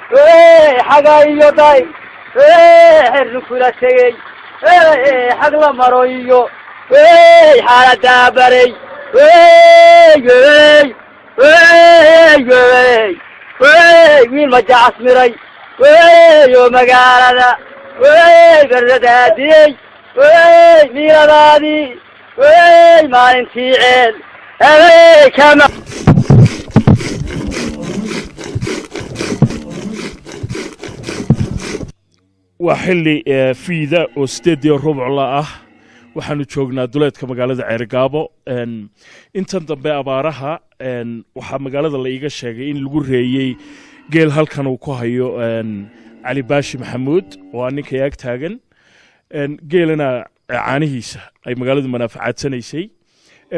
Xaga iyo day xirnu kula tegey, xag la maro iyo xaaladaa baray. Wiil majacas miray oo magaalada baradaadiyey miiradaadii maalintii ceel kama. Waa xilli fiida oo 8:15 la ah. Waxaanu joognaa duleedka magaalada Ceerigaabo. Intan dambe abaaraha waxaa magaalada la iiga sheegay in lagu reeyey geel halkan uu ku hayo Cali Baashi Maxamuud, oo aa ninka ag taagan. Geelana caanihiisa ay magaaladu manaafacadsanaysay.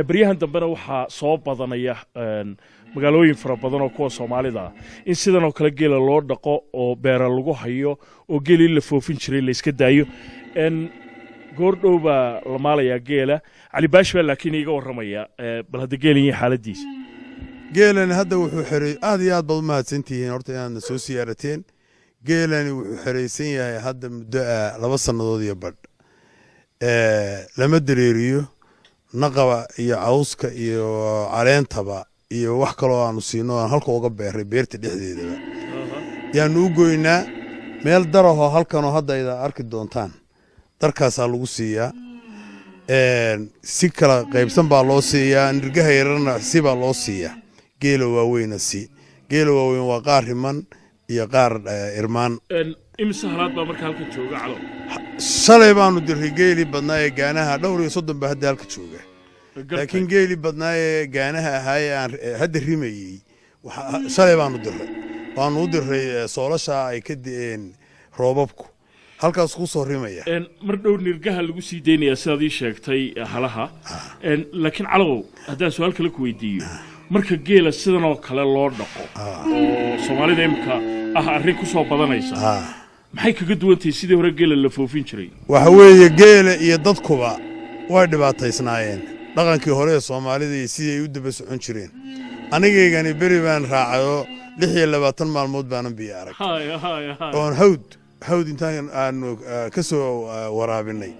Baryahan dambena waxaa soo badanaya magaalooyin fara badan oo kuwa Soomaalida ah in sidan oo kale geela loo dhaqo oo beera lagu hayo oo geelii la foofin jiray la iska daayo. Goordhow baa la maalayaa geela. Cali Baashi baa laakiin iiga warramaya bal hadda geelan iyo xaaladiisa. Geelani hadda wuxuu xeray. Aad iyo aad baad u mahadsantihiin horta inaadna soo siyaarateen. Geelani wuxuu xeraysan yahay hadda muddo ah 2 sannadood iyo badh. Lama dareeriyo, naqaba iyo cawska iyo caleentaba iyo wax kaloo aanu siino aan halka uga beeray beerta dhexdeedaba yaanu u goynaa. Meel darahoo halkanoo hadda ayda arki doontaan darkaasaa lagu siiyaa. Si kala qaybsan baa loo siiyaa. Nirgaha yararna si baa loo siiyaa, geela waaweyna si. Geela waaweyn waa qaar riman iyo qaar irmaan. Imise halaad baa marka halkan jooga, Calo? Shalay baanu diray geelii badnaa ee gaanaha, dhowr iyo 30 baa hadda halka jooga, laakiin geelii badnaa ee gaanaha ahaa ee aan hadda rimayey shalay baanu diray. Waanu u diray soolashaa ay ka di'een roobabku, halkaas ku soo rimaya. Mar dhow nirgaha lagu sii deynayaa sidaad ii sheegtay halaha. Laakiin Calow, haddaan su-aal kale ku weydiiyo, marka geela sidan oo kale loo dhaqo oo Soomaalida imika ah arrin ku soo badanaysa, maxay kaga duwan tahay sidii hore geela la foofin jiray? Waxa weeye geela iyo dadkuba way dhibaataysnaayeen dhaqankii hore ee Soomaalida iyo sidii ay u daba socon jireen. Anigaygani beri baan raacayoo 26 maalmood baanan biyo arag oon hawd hawd intaan aanu ka soo waraabinay,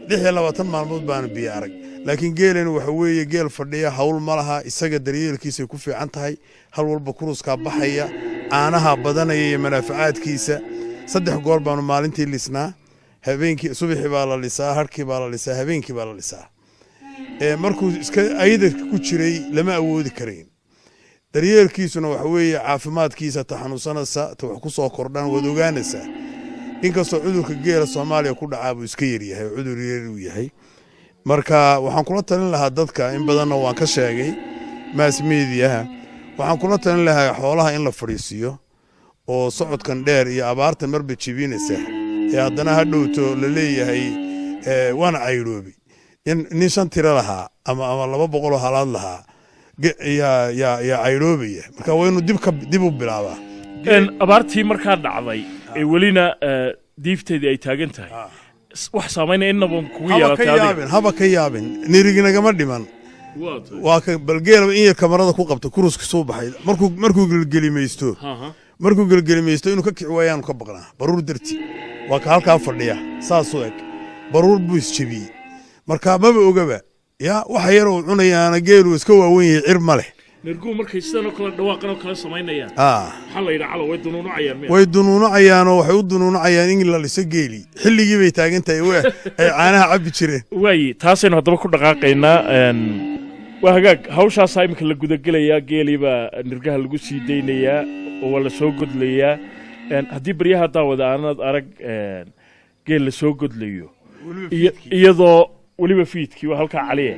26 maalmood baanu biyo arag. Laakiin geelani waxa weeye geel fadhiya, hawl ma laha, isaga daryeelkiisay ku fiican tahay. Hal walba kuruskaa baxaya, caanaha badanaya iyo manaafacaadkiisa. 3 goor baanu maalintii lisnaa. Habeenkii subaxii baa la lisaa, harkii baa la lisaa, habeenkii baa la lisaa. Markuu iska ayada ku jiray lama awoodi karayn. Daryeelkiisuna waxa weeye caafimaadkiisa, ta xanuunsanaysa, ta wax ku soo kordhaan waad ogaanaysaa. Inkastoo cudurka geela Soomaaliya ku dhacaa buu iska yaryahay oo cudur yar uu yahay. Marka waxaan kula talin lahaa dadka, in badanna waan ka sheegay mass mediaha, waxaan kula talin lahaa xoolaha in la fadhiisiiyo oo socodkan dheer iyo abaartan marba jibinaysa ee haddana ha dhowto la leeyahay waana cayroobi. In nin 5 tiro lahaa ama 200 oo halaad lahaa yaa cayroobaya, marka waa inuu dib u bilaabaa. Abaartii markaa dhacday ee welina diifteedii ay taagan tahay, wax saamaynaya innaba kugu haba ka yeelatay adiga? Yaabin, haba ka yaabin, niriginagama dhiman. Waa ka bal geelaba in yar kamarada ku qabta kuruska soo baxay markuu gelgelimaysto, markuu gelgelimaysto inuu ka kici waayaanu ka baqnaa baruur darti. Waa ka halkaa fadhiya saasuu eg, baruur buu isjebiyey. Marka maba ogaba ya waxa yar uu cunayaana. Geelu iska waawen yahay, cir ma leh. Nirguhu markay sidan oo kale dhawaaqan oo kale samaynayaan, maxaa la yidhaha, Calo? Way dunuunucayaan miya? Way dunuunacayaanoo waxay u dunuunacayaan in la liso geeli. Xilligii bay taagan tahay ay caanaha cabbi jireen. Waayi, taasaynu haddaba ku dhaqaaqaynaa. Waa hagaag, hawshaasaa iminka la gudagelayaa. Geelii baa nirgaha lagu sii deynayaa oo waa la soo godlayaa. Haddii baryaha daawada aanad arag geel la soo godlayo iyadoo weliba fiidkii, waa halkaa Caliye,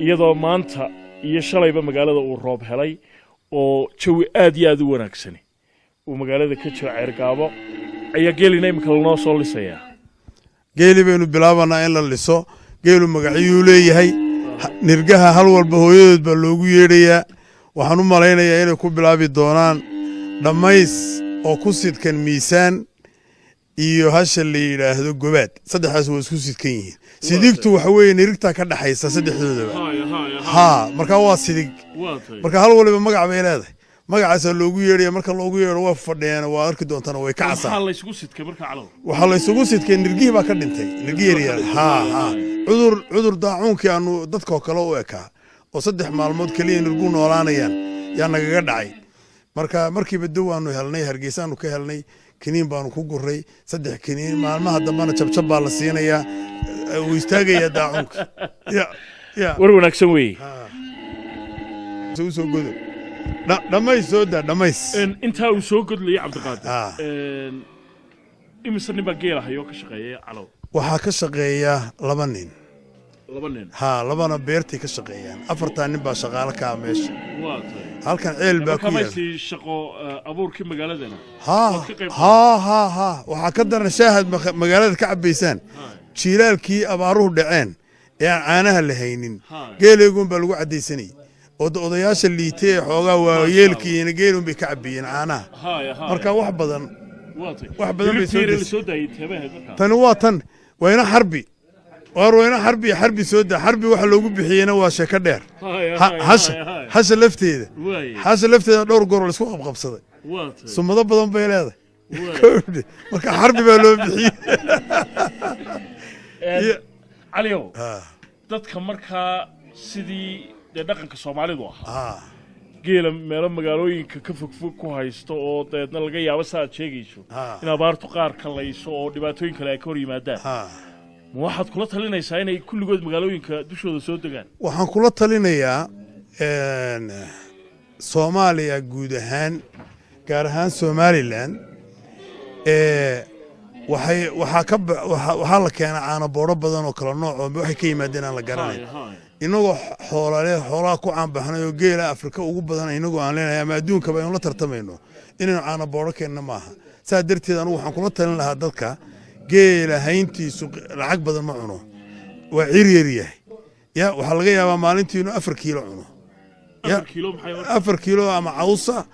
iyadoo maanta iyo shalayba magaalada uu roob helay oo jawi aad iyo aad u wanaagsani uu magaalada ka jiro Ceergaabo, ayaa geelina iminka lanoo soo lisayaa. Geeli baynu bilaabanaa in la liso. Geelu magacyuu leeyahay. Nirgaha hal walba hooyadood baa loogu yeedhayaa. Waxaan u malaynayaa inay ku bilaabi doonaan Dhammays oo ku sidkan Miisaan iyo hasha la yidhaahdo Gobaad. Saddexdaas waa isku sidkan yihiin. Sidigtu waxa weeye nirigtaa ka dhaxaysa saddexdoodaba. Haa, markaa waa sidig. Marka hal waliba magac bay leedahay. Magacaasaa loogu yeedhaya. Marka loogu yeedho waa fadhiyaan, waa arki doontaan, way kacasaa. Maxaa la isugu sidkay marka, Calow? Waxaa la isugu sidkay nirgihii baa ka dhintay, nirgi yaryar. Ha cudur daacuunkii aanu dadkoo kale u ekaa oo 3 maalmood keliya nirgu noolaanayaan yaa nagaga dhacay. Marka markiiba dow aanu helnay, Hargeysaanu ka helnay, kiniin baanu ku guray, 3 kiniin. Maalmaha dambena jabjab baa la siinayaa, wuu istaagayaa daacuunka ya ya. War wanaagsan weeye. Usoo godo, dhammays, soo daa, dhammays. Intaa uu soo godlayay, Cabdiqaadir, imise nin baa geela hayoo ka shaqeeya, Calow? Waxaa ka shaqeeya 2 nin. 2 nin? Haa, labana beertay ka shaqeeyaan. Afartaa nin baa shaqaale ka ah meesha. Waa tahay. Halkan ceel baa ku yaal. Marka shaqo abuurkii magaaladana haa waad ka qayb haa haa haa waxaa ka daran shaahad magaalada ka cabbaysaan. Jiilaalkii abaaruhu dhaceen ee aan caanaha la haynin, geelayguun baa lagu caddaysanayay oo odayaasha liitay ee xoogaa waayeelkiina geelun bay ka cabbeeyeen caanaha. Haya haya. Marka wax badan waa tahay wax badan bay soo Hilibtiina la desay. Soo daayay teebaheed markaa. Tani waa tan wayna xarbi, waar wayna xarbi, xarbi soo daa. Xarbi waxa loogu bixiyeyna waa sheeko dheer. Haya haya. Hasha haya haya hasha lafteeda waay hasha lafteeda dhowr goor la isku qabqabsaday. Waa tahay. Sumado badan bay leedahay. Waay. Marka xarbi baa loo bixiyey. Caliow, dadka markaa sidii dee dhaqanka Soomaalidu ahaa geela meelo magaalooyinka ka fogfog ku haysto oo dabeedna laga yaabo sa aad sheegayso in abaartu qaar kalayso oo dhibaatooyin kale ay ka hor yimaadaan, ma waxaad kula talinaysaa inay kulligood magaalooyinka dushooda soo degaan? Waxaan kula talinayaa Soomaaliya guud ahaan, gaar ahaan Somalilan, waxay waxaa ka waxaa la keenaa caano boodho badan oo kala nooc oo waxay ka yimaadeen aan la garanayn. Haya, haya. Inagoo xoolale xoolaha ku caanbaxnay oo geela Afrika ugu badan inagoo aan leenahay ama adduunkaba aynu la tartamayno, inaynu caano boodho keenna maaha. Saa darteed anugu waxaan kula talin lahaa dadka geela hayntiisu lacag badan ma cuno, waa ciryar yahay. Ya waxaa laga yaabaa maalintii inuu 4 kiilo cuno. Ya. 4 kiilo maxay marka? 4 kiilo ama cawsa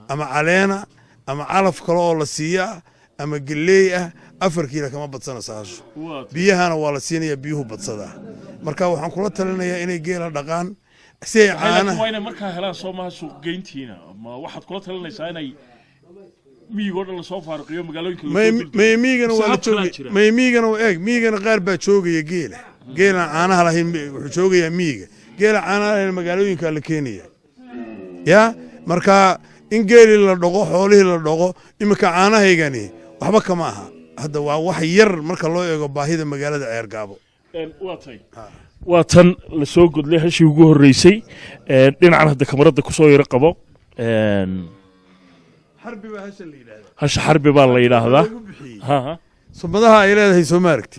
ama caleena ama calaf kale oo la siiya ama geleey ah, 4 kiilo kama badsanayso hashu. Waa tahay. Biyahana waa la siinaya, biyuhu badsadaa. Marka waxaan kula talinayaa inay geela dhaqaan si ay Waxay laakiin caanaha waa inay markaa helaan soo maha suuqgeyntiina? Ma waxaad kula talinaysaa inay miyigoo dhan lasoo faaruqiyo, magaalooyinka lasoo duldego? May miyigana waa la Mise hab kalaa joogay jira? May miyigana eeg, miyigana qaar baa joogaya. Geela geelaan caanaha lahayn wuxuu joogayaa miyiga, geela caanaha lahayn magaalooyinkaa la keenaya. Ya marka in geelii la dhaqo, xoolihii la dhaqo. Iminka caanahaygani waxba kama aha hadda, waa wax yar marka loo eego baahida magaalada Ceergaabo. Waa tay, waa tan la soo godlay hashii ugu horreysay. Dhinacan hadda kamarada kusoo yaro qabo. Xarbi baa hasha la yidhahdaa. Hasha xarbi baa la yidhaahdaa. Lagu bixiyey. Ha ha. Sumadaha ay leedahay soo ma aragti?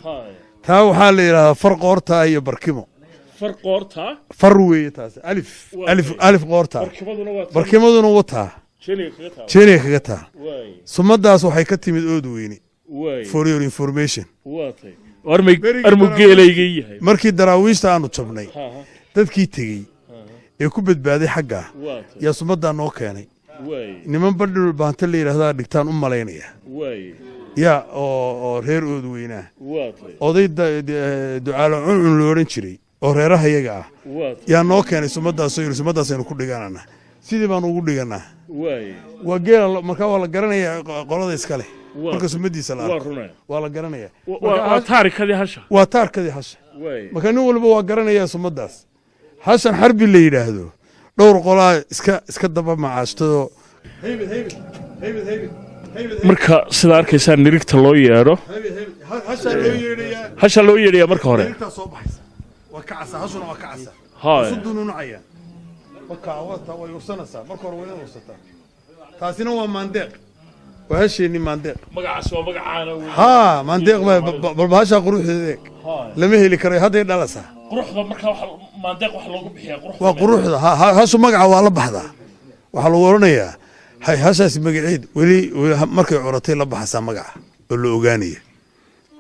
Taa waxaa la yidhahdaa far qoorta iyo barkimo. Far qoorta. Far weeye taas, alif. Waa alif. tay. Alif qoorta. Barkimaduna waa tan. Barkimaduna wataa. Jeniga kaga taaba. Jeeniga kaga taa. Waay. Sumadaas waxay ka timid Ood Weyne. Waay. For your information. Waa tay, armay Berigii armu geelayga yahay. Markii Daraawiishta aanu jabnay, ha ha dadkii tegey ee ku badbaaday xaggaa waa tay yaa sumadaa noo keenay. Waay. Niman Bandhul Baante la yidhahdaa dhigtaan u malaynaya. Waay. Yaa oo reer Ood Weynaa. Waa tay. Oday Ducaalo Cuncun lo odhan jiray oo reeraha iyaga ah waa tay yaa noo keenay sumadaasoo yidhi sumadaasaynu ku dhigananaa. Sidii baanu ugu dhiganaa. Waay. Waa geela markaa waa la garanayaa qolada iska leh Waa marka sumadiisa la waa arko. Runaya. Waa la garanayaa. Waa taarikadii hasha. Waa taarkadii hasha. Waay. Marka nin walba waa garanayaa sumadaas. Hashan xarbi la yidhaahdo dhowr qolaa iska daba macaashtadoo haybad haybad haybad haybad haybad. Marka sida arkaysaa nirigta loo yeedho. Haybad haybad, hashaa loo yeedhayaa. Hasha loo yeedhayaa marka hore. Nirigtaa soo baxaysa, waa kacasa, hashuna waa kacasa. Haya. Isu dununacaya marka wata way ursanaysaa marka hore, waa inaad ursataa. Taasina waa Maandeeq, waa hasheenni Maandeeq. Magacaas waa magacaana wey. Haa, Maandeeq baa balba hashaa quruxdeeda eeg. Haya. Lama heli karayo, hadday dhalasaa. Quruxda marka waxa Maandeeq waxa loogu bixiyaa quruxda. Waa quruxda. Hashu magaca waa la baxdaa. Waxaa lagu odhanayaa hashaasi magaceed weli weli markay curatay la baxasaa magaca oo la ogaanaya.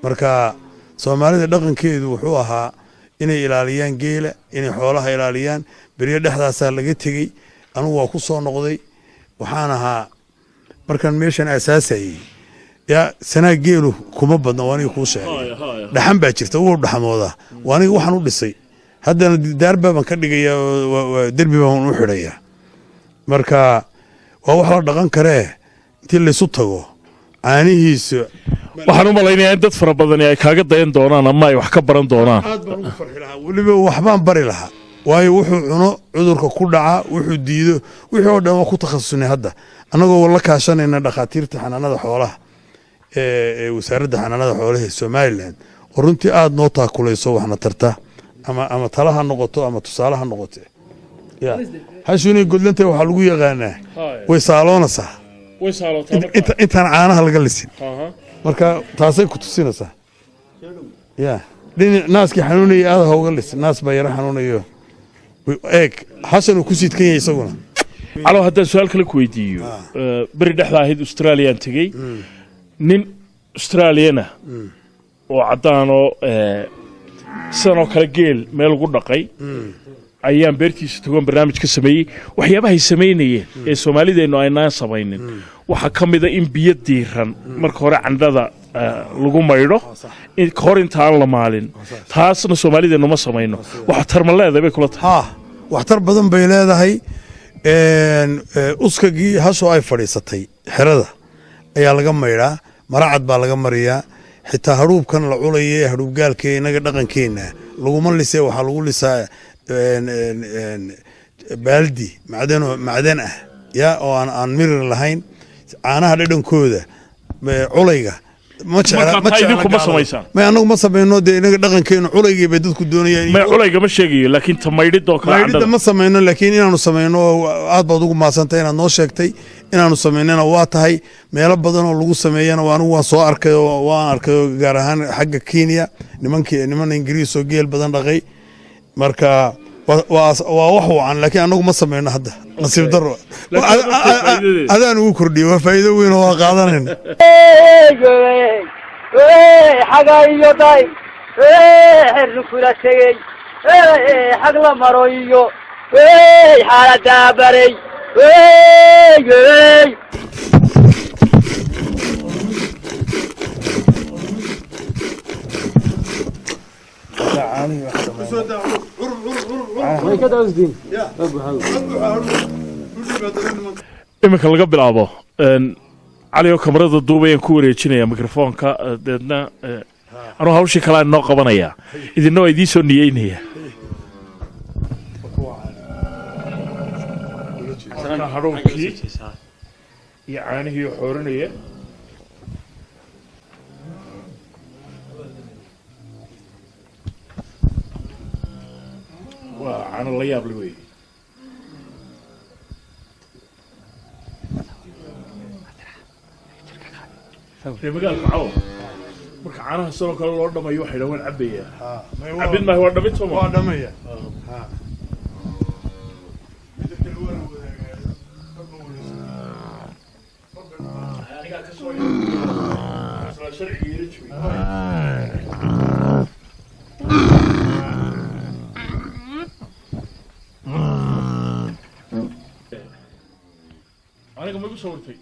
Marka Soomaalida dhaqankeedu wuxuu ahaa inay ilaaliyaan geela, inay xoolaha ilaaliyaan. Beryo dhexdaasaa laga tegey. Anugu waa ku soo noqday. Waxaan ahaa markaan meeshan aasaasayey yaa sanaa geelu kuma badna, waa aniga kuu sheegay. Haya haya. Dhaxan baa jirta, wuu dhaxamoodaa. Waa aniga waxaan u dhisay haddana daar baaban ka dhigayaa oo derbi baan u xidhayaa. Marka Waa wax la dhaqan karee intii laysu tago caanihiisa. Waxaan u malaynayaa in dad fara badani ay kaaga dayan doonaan ama ay wax ka baran doonaan. Aad baan ugu farxi lahaa, weliba waxbaan bari lahaa, waayo wuxuu cuno, cudurka ku dhaca, wuxuu diido, wixii oo dhan waa ku takhasusnay hadda, annagoo la kaashanayna dhakhaatiirta xanaanada xoolaha ee Wasaaradda Xanaanada Xoolaha ee Somaliland, oo runtii aada noo taakulayso, waxna tarta, ama tala ha noqoto ama tusaale ha noqote. Ya hashu inay godlantay waxaa lagu yaqaanaa way saaloonaysaa way saalootaa intaan caanaha laga lisin. Marka taasay ku tusinaysaa ya dhinac naaskii xanuunaya aada ha uga lis, naas baa yaro xanuunayo. Eeg, hashan uu ku sidkan yahay isaguna. Calow, haddaan su-aal kale ku weydiiyo, beri dhexda ahayd Australiaan tegey, nin Australiyana oo caddaanoo sidan oo kale geel meel ugu dhaqay ayaan beertiisa tagoon barnaamij ka sameeyey. Waxyaabahay samaynayeen ee Soomaalideennu aynaan samaynin waxaa ka mida in biyo diiran marka hore candhada lagu maydho ka hor inta aan la maalin. Taasna Soomaalideennu ma samayno. Waxa tarma leedahay bay kula tahay? Haa, waxtar badan bay leedahay. Uskagii hashoo ay fadhiisatay xerada ayaa laga maydhaa, maracad baa laga mariyaa. Xitaa hadhuubkan la culayo ee hadhuubgaalka innaga dhaqankeenna laguma lisee, waxaa lagu lisaa baaldi macdan macdan ah ya oo aan mirir lahayn. Caanaha dhadhankooda culayga ma jecla. Marka ma taa jecla idinku ma gaalada. Samaysaan? May, annagu ma samayno dee, inaga dhaqankeenu culaygii bay dadku doonayaan. May, culayga ma sheegayo, laakiin ta maydhidoo kale maydhidda candhada. Ma samayno, laakiin inaanu samayno oo aad baad ugu maadsantay inaad noo sheegtay. Inaanu samaynana waa tahay, meelo badan oo lagu sameeyana waa anigu waan soo arkay oo waan arkay, oo gaar ahaan xagga Kenya nimankii niman Ingiriis oo geel badan dhaqay. Marka waa wax wacan, laakiin anagu ma samayno hadda, nasiib daro. Laakiin waa faa'iidadeeda. Adaan ugu kordhiyey, waa faa'iido weyn oo waa qaadanayna. Xaga iyo day xirnu kula tegey, xag la maro iyo xaaladaa baray. Iminka laga bilaabo Cali oo kamarada duubayaan ku wareejinaya mikrofoonka, deedna anuu hawshii kalea inoo qabanaya, idinna waa idiin soo niyeynaya. Hadhowkii iyo caanihii oo xoorinaya. Waa caano la yaab le wey. Reer magaalka cawo marka caanaha sidoo kale loo dhamayo waxay dhahaan waan cabayaa. Cabid maaha, waa dhamid sooma? Waa dhamaya. Anigaa ka soo isla sharciga ila jibay. Aniga ma igu sawirtay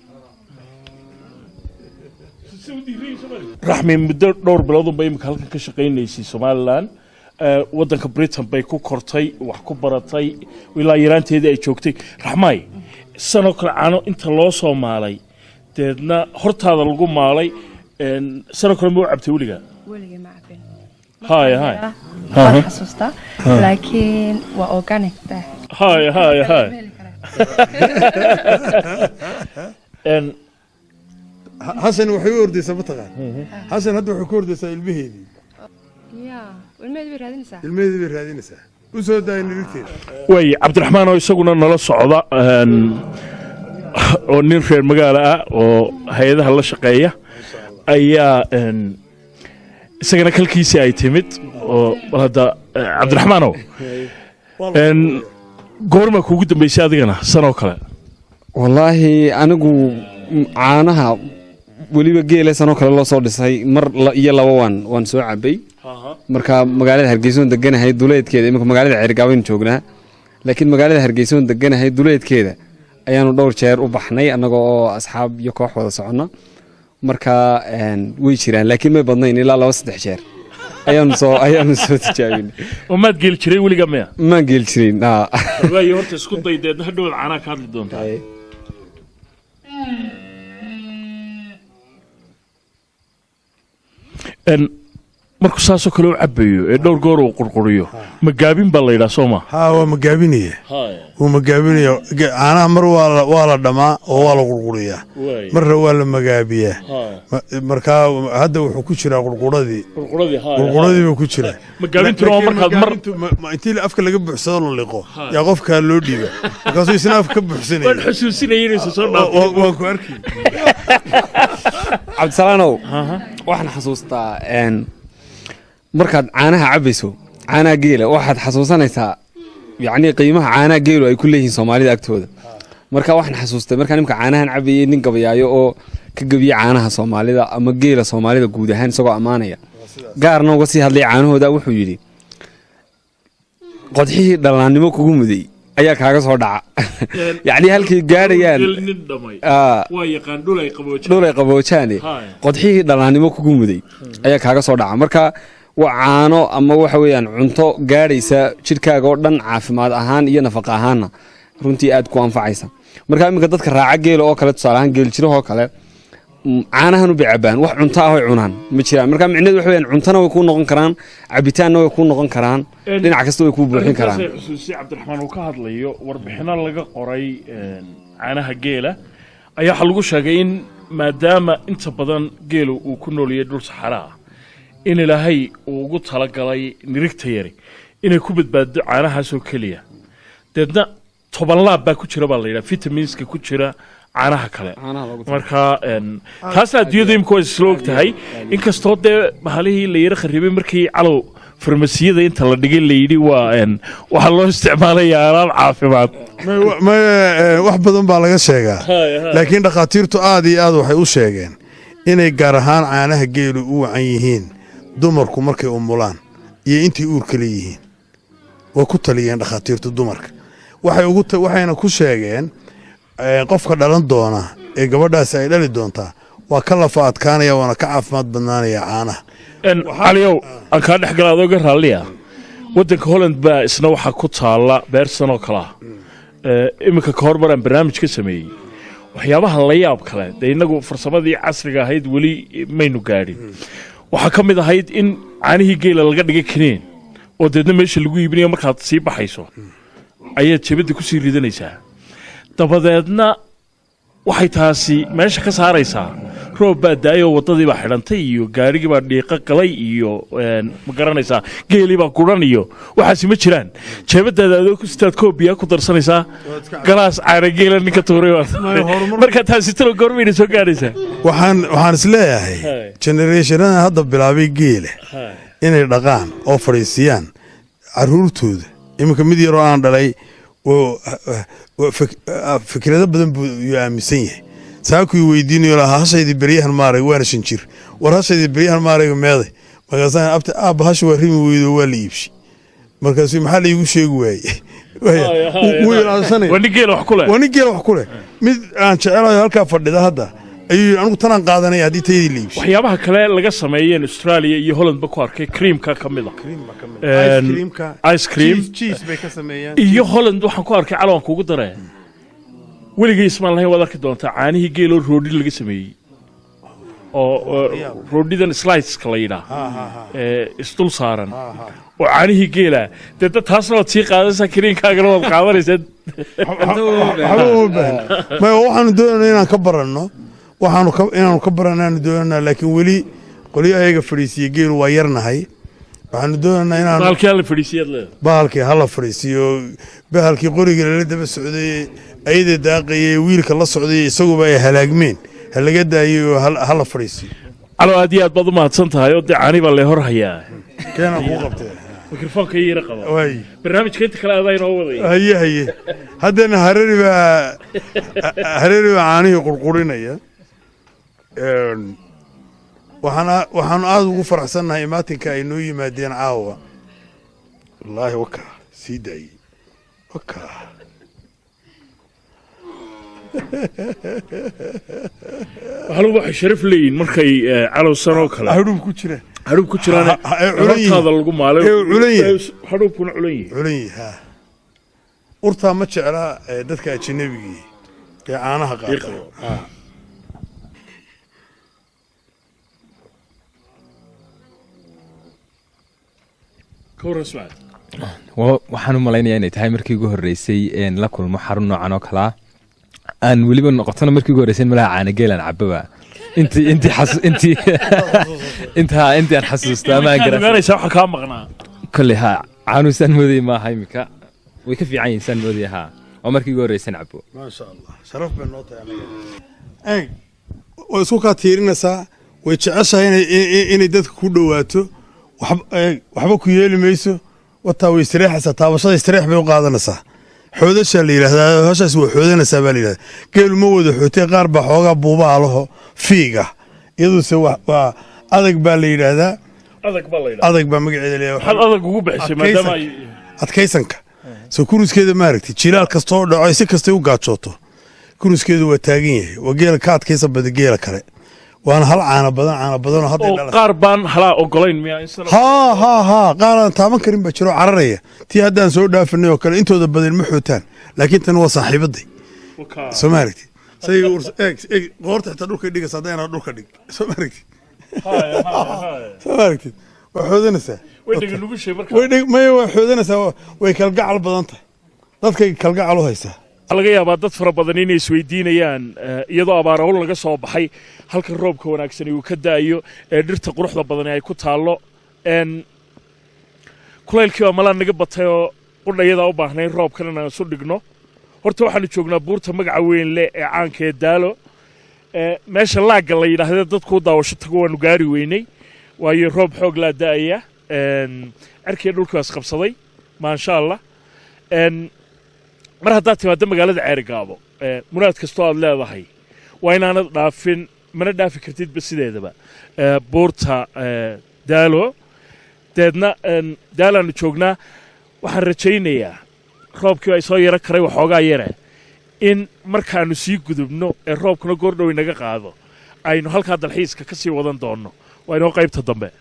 Raxmi? Muddo dhowr bilood unbay imika halkan ka shaqaynaysay Somaliland. Waddanka Britain bay ku kortay, wax ku baratay, ilaa yaraanteedii ay joogtay. Raxmaay, sanoo kale caano inta loo soo maalay deedna hortaada lagu maalay, sanoo kale ma u cabtay weligaa? Weligay ma cabin. Haya haya. Waan xasuustaa, laakiin waa organic dah. Haya haya haya. Ma heli karaa. Xasan waxay u ordaysaa, mataqaan, Xasan hadda waxay ku ordaysaa ilmaheedii. Ya, ilmaheedi bay raadinaysaa. Ilmaheedii bay raadinaysaa, u soo daaya nirigteeda. Way Cabdiraxmaan oo isaguna nala socda, oo nin reer magaala ah oo hay-adaha la shaqeeya ayaa isagana kalkiisii ay timid oo bal hadda Cabdiraxmaanow, goorma kuugu dambeysay adigana sanoo kale? Wallaahi anigu caanaha weliba geela sanoo kale loo soo dhisay mar iyo laba waan soo cabay. Marka magaalada Hargeysoon deganahay duleedkeeda, iminka magaalada Ceergaabaynu joognaa, laakiin magaalada Hargeysoon deganahay duleedkeeda ayaanu dhowr jeer u baxnay annaga oo asxaab iyo koox wada soconna. Marka way jiraan, laakiin may badnayn, ilaa laba saddex jeer ayaanu soo tijaabinay. Oo maad geeli jiray weliga miya? Maan geeli jirin. Waayo, horta isku day, deedna hadhowad caanaha ka hadli doontaa. Markuu saasoo kale u cabayo ee dhowr goor uu qurquriyo, magaabin baa la yidhaha, soo ma? Haa, waa magaabinaya, wuu magaabinaya caanaha. Mar waa la dhamaa oo waa la qurquriyaa, marna waa la magaabiyaa. Markaa hadda wuxuu ku jiraa qurquradii, qurquradii buu ku jiraa. Magaabintuna waa markaad mar Intii afka laga buuxsado, la liqo, yaa qofkaa loo dhiiba, markaasuu isna afka ka buuxsanaya. Waan xusuusinaya inaysa soo dhaafin. Waan ku arkay. Cabdisalaanow, waxaan xasuustaa markaad caanaha cabayso, caanaha geela, waxaad xasuusanaysaa yacni qiimaha caanaha geelu ay ku leeyihiin Soomaalida agtooda. Marka waxaan xasuustay markaan imka caanahan cabayay nin gabayaayo oo ka gebiye caanaha Soomaalida ama geela Soomaalida guud ahaan, isagoo ammaanaya, gaarna uga sii hadlay caanahooda. Wuxuu yidhi: "Qodxihii dhallaannimo kugu muday ayaa kaaga soo dhaca." Yacni halkay gaadhayaan nin dhamay Aa, waa yaqaan dhul ay qaboojaan. Dhul ay qaboojaane. Qodxihii dhallaannimo kugu muday ayaa kaaga soo dhaca. Marka waa caano ama waxa weeyaan cunto gaadhaysa jidhkaaga oo dhan, caafimaad ahaan iyo nafaqa ahaanna runtii aad ku anfacaysa. Marka iminka dadka raaca geela oo kale, tusaale ahaan geeljirahoo kale, caanahan u bay cabaan, wax cunto ah oy cunaan ma jiraan. Marka micnaheedu waxa weeyaan cuntona way kuu noqon karaan, cabitaanna way kuu noqon karaan, dhinac kasta way kuu buuxin karaan. Arrintaasay xusuusiyey Cabdiraxmaan uu ka hadlayo. Warbixino laga qoray caanaha geela ayaa waxaa lagu sheegay in maadaama inta badan geelu uu ku nool yahay dhul saxara ah, in Ilaahay uu ugu talagalay nirigta yari inay ku badbaaddo caanahaasoo keliya. Deedna 10 laab baa ku jira baa la yidhaha vitaminska ku jira caanaha kale. Caanaha loogu talagalay. Marka taasna adduunyadu imika waa isla og tahay, inkastoo dee bahalihii la yara kharibay markii calow farmasiyada inta la dhigay la yidhi waa waxaa loo isticmaalaya alaab caafimaad. Wax badan baa laga sheegaa, laakiin dhakhaatiirtu aad iyo aad waxay u sheegeen inay gaar ahaan caanaha geelu u wacan yihiin dumarku markay umulaan iyo intay uurka leeyihiin. Waa ku taliyeen dhakhaatiirtu dumarka. Waxay ugu waxayna ku sheegeen qofka dhalan doona ee gabadhaasi ay dhali doontaa waa ka lafa adkaanaya, waana ka caafimaad badnaanaya caanaha. Caliow, aan kaa dhex gala adooga raalliya. Waddanka Holland baa isna waxaa ku taalla beer sanoo kale ah. Iminka ka hor maraan barnaamij ka sameeyey waxyaabaha la yaab kale, dee innagu farsamadii casriga ahayd weli maynu gaadhin, waxaa ka mid ahayd in caanihii geela laga dhigay kaniin oo deedna meesha lagu iibinayo. Markaad sii baxayso ayaad jebadda ku sii ridanaysaa, dabadeedna waxay taasi meesha ka saaraysaa roob baa daayoo waddadii baa xidhantay iyo gaarigii baa dhiiqo galay iyo ma garanaysaa, geelii baa guran iyo waxaasi ma jiraan. Jeebadaada adoo ku sitaad koobiyaa ku darsanaysaa galaas caana geela ninka tuuray marka taasi talo goormayna soo gaadhaysaa? Waxaan is leeyahay generationada hadda bilaabay geela inay dhaqaan oo fadhiisiyaan caruurtooda. Iminka mid yaroo aan dhalay oo fikrado badan buu yuu aaminsan yahay. Saakuu weydiinayo lahaa: "Hashaydii beryahan maarag?" Waana 5 jir. "War, hashaydii beryahan maarag meeday?" Markaasaan: "Abta aabba, hasha waa rimi weydo, waa la iibshay." Markaasuu: "Maxaa la iigu sheegi waayey?" Wuu ilaalsanaya. Waa nin geela wax ku leh. Waa nin geela wax ku leh. Mid aan jecelayo halkaa fadhida hadda ayuu yidhi: "Anigu tanaan qaadanaya haddii taydii la iibshay." Waxyaabaha kale laga sameeyeen Australia iyo Hollandba ku arkay creamka ka mid a, ice cream. Cheese bay ka sameeyaan. Iyo Holland waxaan ku arkay, calawan kuugu daree, weligay ismaan lahayn waad arki doontaa, caanihii geeloo roodhi laga sameeyey oo roodhidan sliceska la yidhaah ee isdul saaran oo caanihii geela. Dee dad taasna waad sii qaadanaysaa, kariinkaagana waad qaadanaysaa. Waxba uma baahna. Maya, waxaanu doonaynaa inaan ka baranno, waxaanu ka inaanu ka baranaanu doonaynaa, laakiin weli qolyo ayaga fadhiisiye geelu waa yarnahay. Waxaanu doonaynaa inaanu Bahalkii hala fadhiisiyaad leedahay. Bahalkii hala fadhiisiyo, bahalkii qoriga lala daba socday, ayada daaqayay, wiilka la socday, isaguba ay halaagmeen, ha laga daayo oo hala fadhiisiyo. Calo, aad iyo aad baad u mahadsan tahay oo dee caani baa lee hor hayaa. Keenaan kuu qabtee. Mikrofoonka ii yara qaba. Waay. Barnaamijka inta kale adaa inoo wadaya. Haye haye, haddana Harari baa caanihii qurqurinaya. Waxaanu aada ugu faraxsannahay imaatinka ay noo yimaadeen caawa. Wallaahi wakaa sii daayey wakaa. Waxalugu waxay sharaf leeyihin markay calow sanoo kale hadhuub ku jira. Hadhuub ku jiraan. Ee culan yihiin. Hortaada lagu maalay. Ee culan yihiin. Hadhuubkuna culan yihin. Culan yihi ha. Urtaa ma jeclaa dadka ajnabigii ee caanaha Ii qaata. qabo. Ha. Ka warran, Ismaaciil? Waxaan u malaynayaa inay tahay markii ugu horreysay een la kulmo xarun noocan oo kalaa, aan weliba noqotona markii ugu horreysay malaha caanageel aan cababa intii intii xasu intii intaa intii aan xasuusto ama aan Iminkaad garan. Ogaanaysaa waxa kaa maqnaa. Kolley ha, caanuhu saan moodayay maaha, imika way ka fiican yihiin saan moodayay. Ha, waa markii ugu horreysay aan cabo. Maasha Allah, sharaf bay noo tahay anaga. Eeg, way isku kaa tiirinaysaa, way jeceshahay inay dadka ku dhowaato. Waxba, eeg, waxba ku yeeli mayso. Wataa way istireexaysaa, taabashada istireex bay u qaadanaysaa. Xoodashaa la yidhahdaa hashaas, waa xoodanaysaa baa la yidhahdaa. Geelu ma wada xootay, qaar baa xoogaa buubaha laho fiiga, iyaduse waa adag baa la yidhaahdaa. Adag baa la yidhaha. Adag baa magaceeda la. Maxaad adag ugu bixisay maadaama ay Adkaysanka soo kuruskeeda maaragtay, jilaal kastoo dhaco, si kastay u gaajooto, kuruskeedu waa taagan yahay. Waa geela ka adkaysan bada geela kale, waana hal caana badan, caana badanoo hadday oo dhalasay. Qaar baan halaa ogolayn miyaa in sanad Haa haa haa, qaar aan taaban karin baa jiro, cararaya. Tii haddaan soo dhaafinay oo kale intooda badan ma xootaan, laakiin tan waa saaxiibaday. Wakaa. Soo ma aragtid say eeg eeg, qoorta xitaa dhulka dhigaysa haddayna dhulka dhig. Soo ma aragtid? Haya, haya, haya. Soo ma aragtid? Waa xoodanaysaa. Way dhega nugushay marka. Way dhig maya, waa xoodanaysaa, way kalgacal badan tahay, dadkay kalgacal u haysaa. Waxaa laga yaabaa dad fara badan inay isweydiinayaan, iyadoo abaar hawl laga soo baxay, halkan roobka wanaagsani uu ka da'ayo ee dhirta quruxda badani ay ku taallo, kulaylkii baa malaa naga batay oo qudhayadaa u baahnayn roobkan inaan isu dhigno. Horta waxaanu joognaa buurta magaca weyn leh ee caanka ee Daalo. Meesha laagga la yidhaahda dadku daawasho tago waanu gaari weynay, waayo roob xoog laa da'aya. Cirkiiyo dhulkii waa isqabsaday, maasha Allah. Mar haddaad timaaddo magaalada Ceerigaabo, muraad kastoo aad leedahay waa inaanad dhaafin, mana dhaafi kartidba sideedaba, buurta Daalo. Deedna Daalaannu joognaa. Waxaan rajaynayaa roobkii ay soo yaro karay waxoogaa yare in markaannu sii gudubno ee roobkuna goordhow inaga qaado aynu halkaa dalxiiska ka sii wadan doonno. Waa inoo qaybta dambe.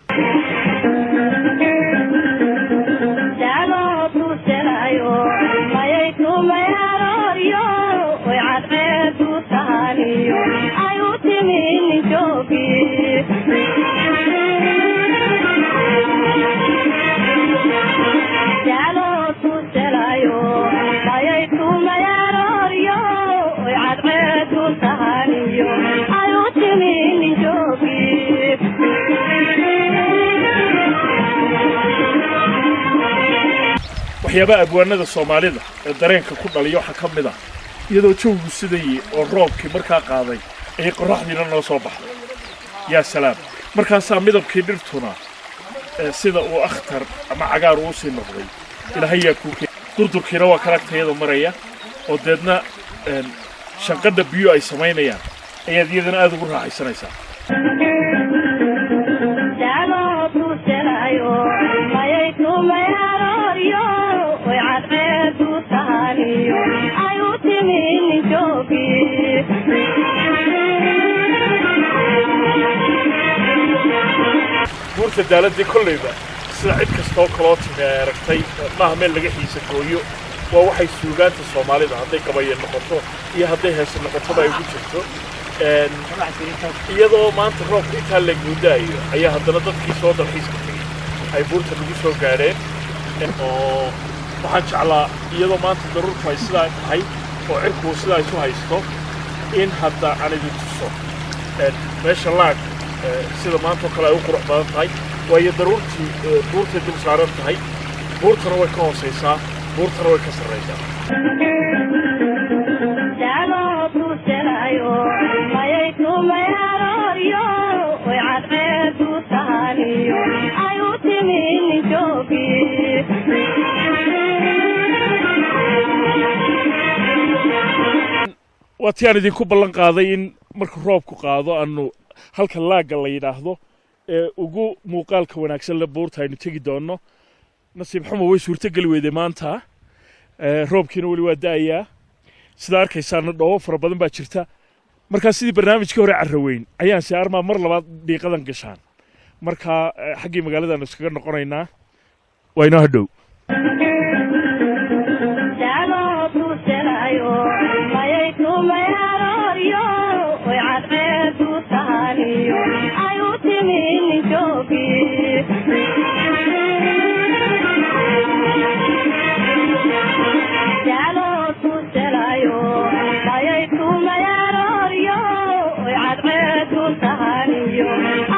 Waxyaabaha abwaanada Soomaalida ee dareenka ku dhaliya waxaa ka mid ah iyadoo jawigu sidayey oo roobkii markaa qaaday ayay qorraxdiina noo soo baxday. Yaa salaam! Markaasaa midabkii dhirtuna sida uu akhtar ama cagaar uu sii noqday. Ilaahay yaa kuu keen. Durdurkiina waa kalagtayada maraya oo deedna shanqadha biyo ay samaynayaan ayaad iyadana aada ugu raaxaysanaysaa. Buurta Daaladii kollayba sida cid kastoo kaloo timi ay aragtay, maaha meel laga xiisa gooyo. Waa waxay suugaanta Soomaalida, hadday gabaye noqoto iyo hadday heese noqotoba, ay ugu jirto. Iyadoo maanta roobka intaa leeg muddaayo ayaa haddana dadkii soo dalxiiska tegey ay buurta lagu soo gaadheen. Oo waxaan jeclaa iyadoo maanta daruurtu ay sidaa tahay oo cirku sidaa isu haysto in hadda aan idin tuso meesha laag sida maanta oo kale ay u qurux badan tahay, waayo daruurtii buurtay dul saaran tahay, buurtana way ka hoosaysaa, buurtana way ka sarraysaa. Waa tii aan idinku ballan qaaday in marka roobku qaado aanu halka laagga la yidhaahdo ee ugu muuqaalka wanaagsan le buurta aynu tegi doonno. Nasiib xumo way suurtogeli weyday maanta. Roobkiina weli waa da'ayaa, sida arkaysaana dhoobo fara badan baa jirta. Markaa sidii barnaamijkii hore Carraweyn ayaan si armaa mar labaad dhiiqadan gashaan. Markaa xaggii magaaladaanu iskaga noqonaynaa. Waa inoo hadhow. Xasuusahaniyo.